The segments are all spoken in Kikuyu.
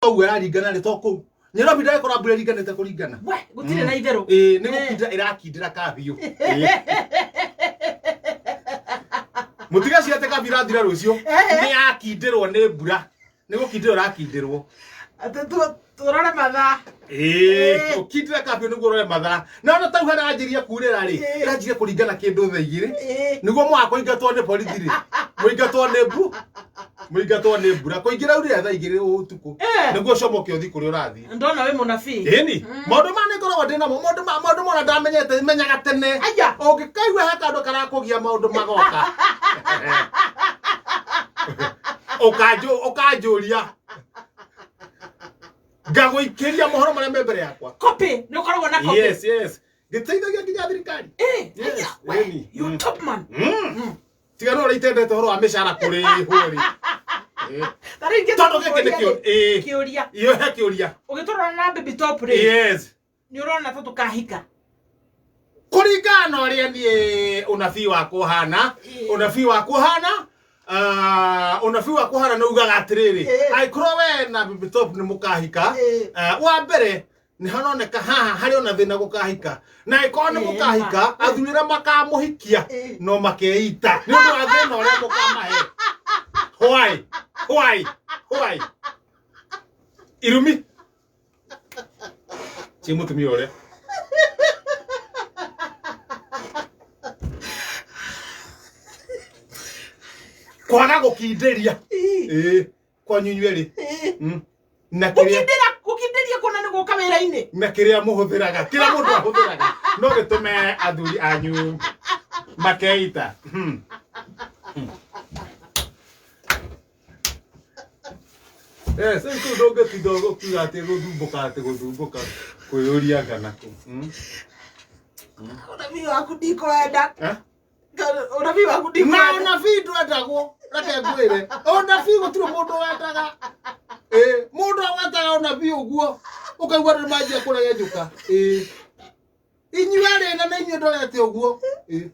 Ũguo ĩraringana rĩ, to kũu Nairobi ndagĩkorwo mbura ĩringanĩte kũringana. We gũtirĩ na itherũ. Ĩĩ, nĩ gũkindĩra ĩrakindĩra kabiũ. Mũtigaci atĩ kabiũ irathira rũciũ, nĩ yakindĩrwo nĩ mbura, nĩ gũkindĩrwo ĩrakindĩrwo. Atĩ tũrore mathaa. Ĩĩ, ũkindĩre kabiũ nĩguo ũrore mathaa. Na ona tau harĩa yanjirie kurĩra rĩ, ĩranjirie kũringana kĩndũ thaa 2. Nĩguo mwaga kũingatwo nĩ borithi rĩ, mũingatwo nĩ mbu, mũingatwo nĩ mbura. Kũingĩra urĩra thaa 2 ũtukũ, nĩguo ũcomoke ũthiĩ kũrĩa ũrathiĩ. Ndona wĩ mũnabii. Ĩni, maũndũ maya nĩ ngoragwo ndĩ namo, maũndũ ma maũndũ mona ndamenyete menyaga tene. Aya. Ũngĩkaigua he kaũndũ karakũgia maũndũ magoka. Ũkanjũ ũkanjũria. Ngagũikĩria mohoro marĩa me mbere yakwa. Copy, nĩ ũkoragwo na copy. Yes. Ngĩteithagia nginya thirikari. Yes, aya, we, ĩni. you top man. Tiga no ũrĩa itendete ũhoro wa mĩcara kũrĩhwo rĩ. Ta rĩu ingĩtua Tondũ gĩkĩ nĩ kũria kĩo rĩ, ĩĩ. kĩũria. Iyo he kĩũria. Ũgĩtũrora na baby top rĩ. Yes. Nĩ ũrona ta tũkahika? Kũringana na ũrĩa niĩ ũnabii wakwa ũhana, ũnabii wakwa ũhana, ũnabii wakwa ũhana nĩ ugaga atĩrĩrĩ, angĩkorwo we na baby top nĩ mũkahika, wa mbere nĩ haroneka haha harĩ ona thĩna gũkahika, na angĩkorwo nĩ mũkahika, athuri arĩa makamũhikia no makeita nĩ ũndũ wa thĩna ũrĩa mũkamahe. Why? Why? Why? Irumi ci mũtumia ũrĩa kwaga gũkindĩria. Ĩĩ, kwanyu inyuerĩ. Na kĩrĩa Gũkindĩra, gũkindĩria kuona nĩ gũka wĩra-inĩ. Na kĩrĩa mũhũthĩraga, kĩrĩa mũndũ ahũthĩraga no gĩtũme athuri anyu makeita. Yes, rĩu kũu ndũngĩtinda ũkiuga atĩ gũthumbũka, atĩ gũthumbũka kwĩyũria ngana kũ. Ũnabii waku ndikwenda. Eh? Ũnabii waku Na ndikwenda. ũnabii ndwendagwo, reke ngwĩre. Ũnabii gũtirĩ mũndũ wendaga. Ĩĩ, mũndũ agwetaga ũnabii ũguo, ũkaigua andũ nĩmanjia kũregenyũka. Ĩĩ. Inyuĩ erĩ na nĩ inyuĩ ndorete ũguo. Ĩĩ.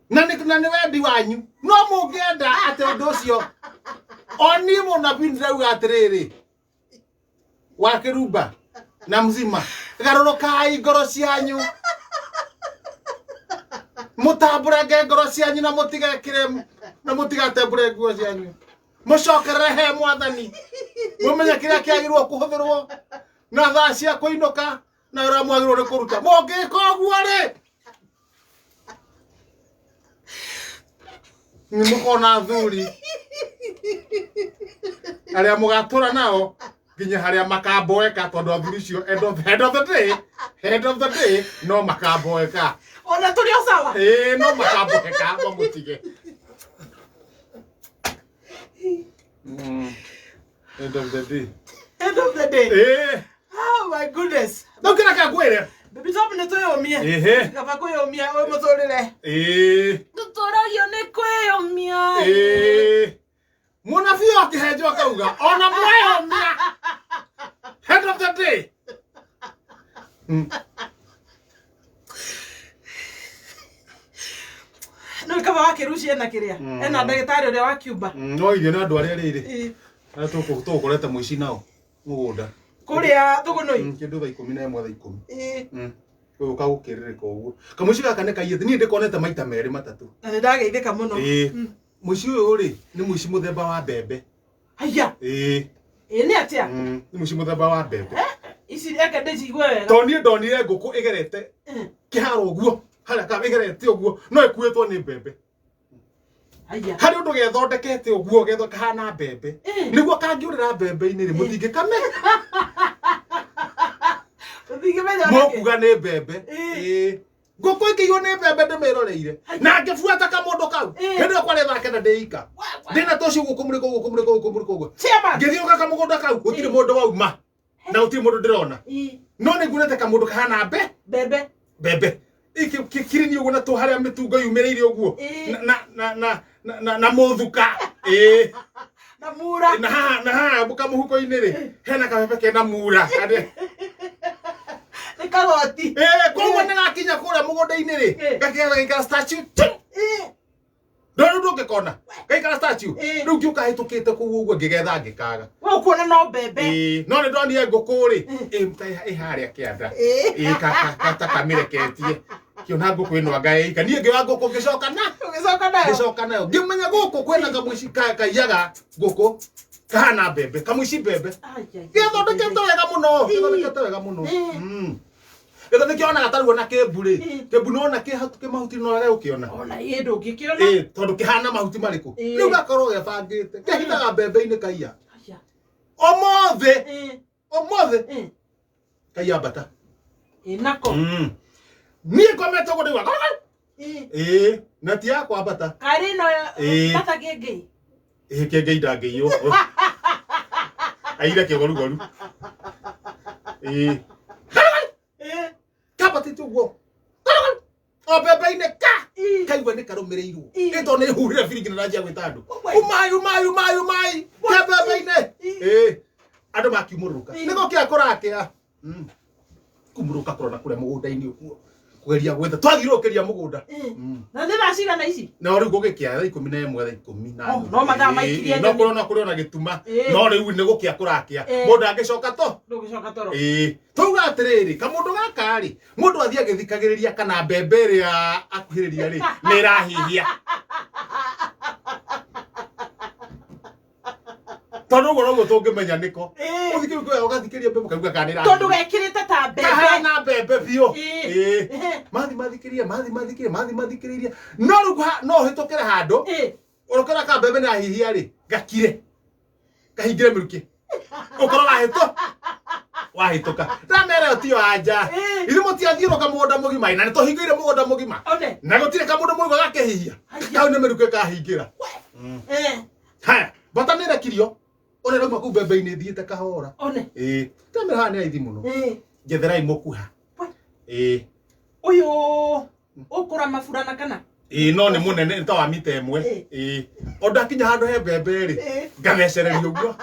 Na nĩ wendi wanyu. No mũngĩenda atĩ ũndũ ũcio, o niĩ mũnabii ndĩrauga atĩrĩrĩ, wa kĩrumba na mzima, garũrũkai ngoro cianyu, mũtambũrange ngoro cianyu, na mũtigekĩre na mũtigatembũre nguo cianyu, mũcokerere he Mwathani, mũmenye kĩrĩa kĩagĩrĩirwo kũhũthĩrwo na thaa cia kũinũka na ũrĩa mwagĩrĩirwo nĩ kũruta. Mũngĩka ũguo rĩ, nĩ mũkona athuri arĩa mũgatũra nao nginya harĩa makamboeka, tondũ athuri icio end of the day no makamboeka. Ona tũrĩ o sawa. Ĩĩ, no makamboeka mamũtige. End of the day. End of the day. Ĩĩ. Oh my goodness. Rĩu kĩrĩa kangwĩre. Baby top, nĩ twĩyũmie. Ĩhĩ. Kaba kwĩyũmia ũyũ mũtũrĩre. Ĩĩ. Tũtũragio nĩ kwĩyũmia. Ĩĩ. Mũnabii akĩhenjwo akauga ona mweyũmia, end of the day. No kaba wa kĩruci ena kĩrĩa. Ena ndagĩtarĩ ũrĩa wa Cuba. No irio nĩ andũ arĩa rĩrĩ arĩa tũgũkorete mũici nao mũgũnda. Kũrĩa Thũgũnũi. Kĩndũ thaa 11, thaa 10. Ũyũ kagũkĩrĩrĩka ũguo. Kamũici gaka nĩ kaiyĩte, niĩ ndĩkonete maita merĩ matatũ. Na nĩ ndageithĩka mũno. Ĩĩ. Mũici ũyũ rĩ, nĩ mũici mũthemba wa mbembe. Haya. Ĩĩ. Ĩĩ, nĩ atĩa? Nĩ mũici mũthemba wa mbembe. Ici reke ndĩcigue wega. Tondũ niĩ ndonire ngũkũ ĩgerete kĩharo ũguo, harĩa ka ĩgerete ũguo, no ĩkuĩtwo nĩ mbembe. Haya. Harĩ ũndũ gethondekete ũguo, getho kahana mbembe. Nĩguo kangĩũrĩra mbembe-inĩ rĩ, mũtingĩkame. Tũtingĩmenya nĩkĩ. Mũkuga nĩ mbembe. Ĩĩ. Ngũkũ ĩkĩiywo nĩ mbembe ndĩmĩroreire. Na ngĩbuata kamũndũ kau. Hĩndĩ ĩyo kwarĩ thaa 9 ndĩ ika. Ndĩna toci ũguo kũmũrĩka ũguo kũmũrĩka ũguo kũmũrĩka ũguo. Chairman. Ngĩthiũka kamũgũnda kau, gũtirĩ mũndũ wauma. Na gũtirĩ mũndũ ndĩrona. No nĩ nguonete kamũndũ kahana mbe. Mbembe. Mbembe. Kirini ũguo na tũ harĩa mĩtungo yumĩrĩire ũguo. Na mũthuka. Ĩĩ. Na mura. Na haha kamũhuko-inĩ rĩ, hena kabebe kena mura. Nĩ kagoti. Ĩĩ, koguo nĩ gakinya kũrĩa mũgũnda-inĩ rĩ, gakĩgetha gĩikara statue. Ndå ndũngĩkona gaikara statue. Ĩĩ. Rĩu ngĩũka hĩtũkĩte kũu ũguo ngĩgetha ngĩkaga. We ũkuona no mbembe. Ĩĩ, no nĩ ndonire ngũkũ rĩ ĩ harĩa kĩanda. Ĩĩ. Ĩĩ, ta kamĩreketie kĩona ngũkũ ĩno anga ĩika niĩ ngĩoya ngũkũ ngĩcoka na Ũgĩcoka nayo. ngĩcoka nayo ngĩmenya gũkũ kwĩna kamũici kaiyaga ngũkũ kahana mbembe kamũici mbembe. Ai, ai, ai, Gĩthondekete wega mũno. Ĩĩ. Gĩthondekete wega mũno. Ĩĩ. Gĩtho nĩkĩonaga tarĩu ona kĩmbu rĩ. Ĩĩ. Kĩmbu nĩwona kĩ mahuti no wage gũkĩona. Ona ĩ ndũngĩkĩona. Ĩĩ, tondũ kĩhana mahuti marĩkũ? Ĩĩ. Rĩu gakorwo gebangĩte kehithaga mbembe-inĩ kaiya Aya. ũmũthĩ. Ĩĩ. Ũmũthĩ Ĩĩ. kaiya mbata. Ĩ nako. Niĩ ngomete ũguo ndaigua Ĩĩ. Ĩĩ, na ti yakwa mbata. Karĩ ĩno Ĩĩ. bata kĩngĩ. Ĩĩ, kĩngĩ ndangĩiywo aire kĩgorugoru. Ĩĩ. Ĩĩ. Kambatĩte ũguo o mbembe-inĩ ka Ĩĩ. kaigua nĩ karũmĩrĩirwo. Ĩĩ. Ĩ tondũ nĩ hurire biringi na ndanjia gwĩta andũ We. umai umai umai umai ke mbembe-inĩ. Ĩĩ. Ĩĩ, andũ makiumũrũrũka. Ĩĩ. Nĩ gũkĩa kũrakĩa. Kumũrũka kũrona kũrĩa mũgũnda-inĩ ũguo kũgeria gwetha twathiũrũrũkĩria mũgũnda. Ĩĩ. Na nĩ thaa cigana ici? No rĩu gũgĩkĩa thaa 11 thaa ikũmi na Oh, no mathaa maikirie Ĩĩ, no nyoni. kũrona kũrĩ ona gĩtuma. Ĩĩ. No rĩu nĩ gũkĩa kũrakĩa. Ĩĩ. Mũndũ angĩcoka to Ndũgĩcoka toro. Ĩĩ, tauga atĩrĩrĩ kamũndũ gaka rĩ mũndũ athiĩ agĩthikagĩrĩria kana mbembe ĩrĩa akuhĩrĩria rĩ nĩ ĩrahihia tondũ ũguo noguo tũngĩmenya nĩko. Ĩĩ. Ũthikĩrĩria ũgathikĩrĩria mbembe ũkaigua kana nĩ Tondũ ĩrahihia. gekĩrĩte ta mbembe. Kahana mbembe biũ. Ĩĩ. Ĩĩ. Ĩhĩ. Mathi mathikĩrĩria mathi mathikĩrĩria mathi mathikĩrĩria no rĩu no ũhĩtũkĩre handũ Ĩĩ. ũrokera ka mbembe nĩ ahihia rĩ gakire kahingĩre mĩrukĩ ũkorwo wahĩtũ wahĩtũka ndamera ĩyo tiyo anja. Ĩĩ. Ithuĩ mũtiathiũrũka mũgũnda mũgima na nĩtũhingĩire mũgũnda mũgima. One. Na gũtirĩ kamũndũ mũigua gakĩhihia. Haiya. Kau nĩ mĩrukĩ kahingĩra. Ĩĩ. Haya mbata nĩ ĩrekirio ũrĩa ĩrauma kũu mbembe-inĩ ĩthiĩte kahora. One. Ĩĩ, ndamera haha nĩ raithi mũno. Ĩĩ. Njetherai mũkuha. We. Ĩĩ. Ũyũ ũkũra maburana kana? Ĩĩ, no nĩ mũnene nĩ ta wa mita 1. Ĩĩ. Ĩĩ, o ndakinya handũ he mbembe rĩ Ĩĩ. ngathecereria ũguo.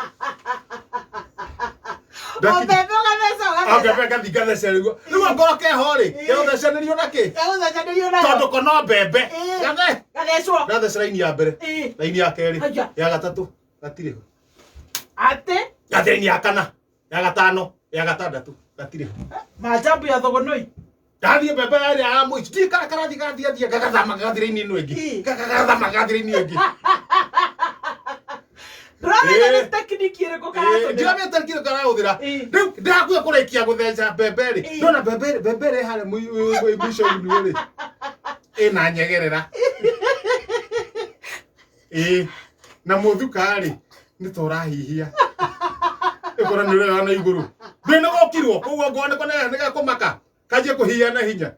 O Ndakinya mbembe ũgatheca o ũgatheca. mbembe ngathi ngathecereria ũguo rĩu angorwo keho rĩ Ĩĩ. gegũthecererio na kĩ? Gagũthecanĩrio nayo. Tondũ ko no mbembe. Ĩĩ. Gathe Gathecwo. ndatheca raini ya mbere, Ĩĩ. raini ya kerĩ, Haiya. ya gatatũ gatirĩ ho. Atĩ Gathe raini ya kana, ya gatano, ya gatandatũ gatirĩ ho. maajabu ya thogonoi. Ndathiĩ mbembe ĩrĩa ya mũico ndiĩ kana karathiĩ gathiĩ athiĩ gagathama gagathiĩ raini ĩno ĩngĩ. Ĩĩ. Gagathama gagathiĩ raini ĩyo ĩngĩ. Ndũramenya Ĩĩ. nĩ tekniki ĩrĩkũ karatũmĩra. Ndiramenya kĩndũ karahũthĩra. Ĩĩ. Rĩu ndĩrakuhe kũrĩkia gũtheca mbembe rĩ Ĩĩ. ndona mbembe mbembe ĩrĩa ĩ harĩa mũico-inĩ rĩ ĩna nyegerera. Ĩĩ, na mũthuka rĩ nĩ ta ũrahihia ĩkora nĩ ũrera na igũrũ ndũĩ nĩ gokirwo koguo ngona nĩko nĩ gakũmaka kanjie kũhihia na hinya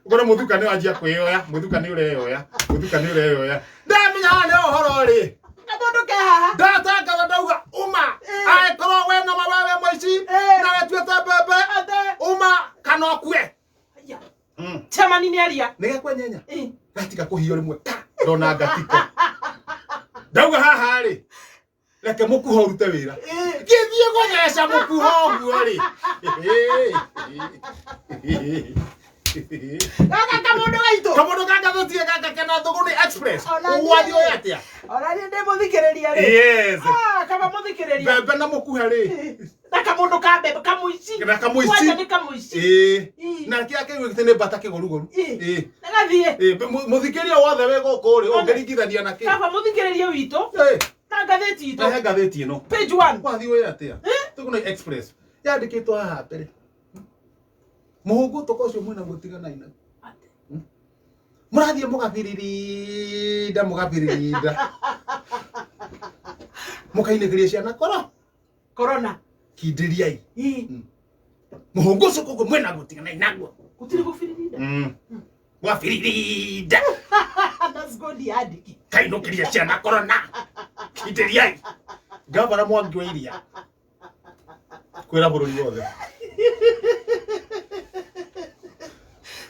ũkora mũthuka nĩ wanjia kwĩyoya mũthuka nĩ ũreyoya mũthuka nĩ ũreyoya ndamenya haha nĩ ũhoro rĩ. Kamũndũ ke haha. Ndatangatha ndauga uma. Ĩĩ. Angĩkorwo we na mawewe mũici Ĩĩ. na wetuĩte mbembe Atĩ. uma kana ũkue. Haiya. Chairman nĩ aria. Nĩ gekwenyenya Ĩĩ. gatiga kũhihio rĩmwe ka ndona ngatiko ndauga haha rĩ reke mũkuha ũrute wĩra. Ĩĩ. Gĩthiĩ gũtheca mũkuha ũguo rĩ. Gaka kamũndũ gaitũ. Kamũndũ gangathĩtie gaka kena Thũgũnĩ Express. Ona niĩ- Wathiĩ ũyũ atĩa? Ona niĩ ndĩ mũthikĩrĩria rĩ. Yes. Ah, kaba mũthikĩrĩria. Mbembe na mũkuha rĩ. Na kamũndũ ka mbembe kamũici. Na kamũici. Kwanja nĩ kamũici. Ĩĩ. Ĩĩ. Na kĩrĩa kĩu nĩ mbata kĩgorugoru. Ĩĩ. Ĩĩ. Na gathiĩ. Ĩĩ, mũthikĩrĩria wothe wĩ gũkũ rĩ Ona- ũngĩringithania na kĩ? Kaba mũthikĩrĩria witũ Ĩĩ. na ngathĩti itũ. Rehe ngathĩti ĩno. Page 1. Wathiĩ ũyũ atĩa? Thũgũnĩ Express. Yandĩkĩtwo haha mbere. Mũhũngũ tũka ũcio mwĩna gũtiganai naguo. Mũrathiĩ mũgabiririnda mũgabiririnda mũkainĩkĩria ciana koro. Corona. Kindĩriai. Ĩĩ. Mũhũngũ ũcio koguo mwĩna gũtiganai naguo. Gũtirĩ gũbiririnda. Mwabiririnda That's good yandĩki. kainũkĩria ciana korona kindĩriai. Ngavana Mwangi wa Iria kwĩra bũrũri wothe.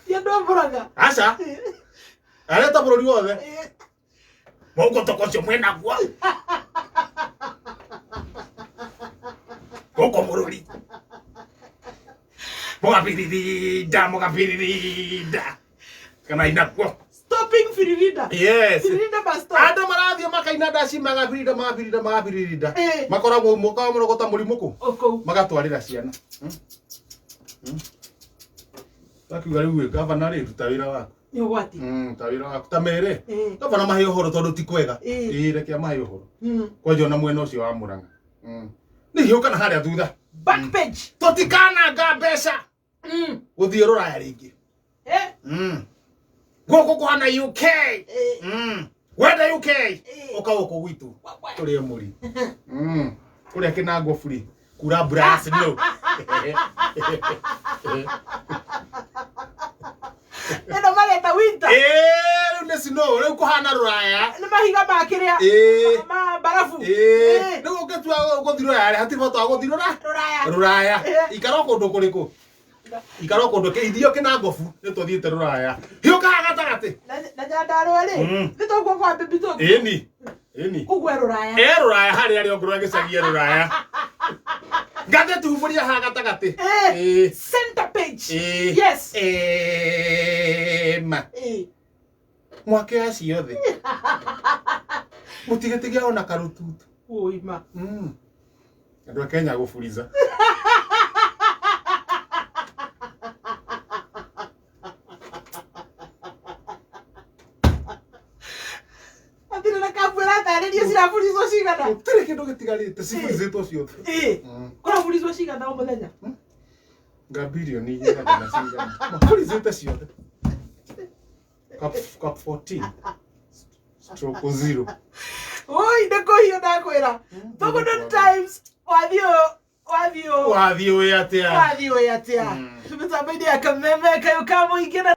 Ti andũ a Murang'a. Aca areta bũrũri wothe. Ĩĩ. Mũhũngũ tũka ũcio mwĩnaguo gũkũ bũrũri mũgabiririnda mũgabiririnda kana inakuo. Stopping Firirinda. Yes. Firirinda bus stop. Andå marathiä makaina ndaci magabirinda magabirinda magabirinda. Ĩĩ. Makoragwo mokaga marogota mũrimũ kũ O kũu. magatwarĩra ciana. Takiuga rĩu ĩ, gavana rĩ, ruta wĩra waku. Nĩ ũgwati. Ruta wĩra waku ta mere. Ĩĩ. Gavana mahe ũhoro tondũ ti kwega. Ĩĩ. Ĩĩ, reke amahe ũhoro. Kwanja ona mwena ũcio wa Murang'a. Nĩ hiũka na harĩa thutha. Back page. Tũtikananga mbeca gũthiĩ rũraya rĩngĩ. Eh. Gũkũ kũhana UK. Eh. Wenda UK. Ĩĩ. Ũka gũkũ gwitũ. Tũrĩe mũri. Kũrĩa kĩnangwo buri. Kura mbura ya snow. Ĩno mareta winter. Ĩĩ, rĩu nĩ snow, rĩu kũhana rũraya. Nĩ mahiga ma kĩrĩa. Ĩĩ. Ma barabu. Ĩĩ, rĩu ũngĩtua gũthiĩ rũraya rĩ, hatirĩ bata wa gũthiĩ rũraya. Rũraya. Rũraya. Ĩĩ. Ikara o kũndũ kũrĩkũ? Ikara o kũndũ kĩithio kĩnangobu nĩ tũthiĩte rũraya. Hiũka haha gatagatĩ. Na Nyandarũa rĩ. Nĩ tũguo kwa bibi tũguo. Ĩni. Ĩni. Kũguo rũraya. E rũraya harĩa rĩ ongorwo gĩcagie rũraya. Ngathĩti humbũria haha gatagatĩ. Ĩĩ. Ĩĩ. Center page. Ĩĩ. Yes. Ĩĩ ma. Ĩĩ. Mwake acio othe. Mũtigetige ona karututu. Ũi ma. Andũ a Kenya gũburiza. Hatirĩ na kambu ĩratarĩria ciraburizwo cigana. Gũtirĩ kĩndũ gĩtigarĩte ciburizĩtwo ciothe. Ĩĩ. Kũraburizwo cigana o mũthenya. Nga bilioni igana kana cigana. Maburizĩte ciothe. Cap 14 stroke 0. Oi, nĩ kũhiũ ndakwĩra. Thogonon Times wathiĩ wathiĩ Wathiĩ ũĩ atĩa? wathiĩ ũĩ atĩa. Mĩtambo-inĩ ya kameme kayũ ka mũingĩ na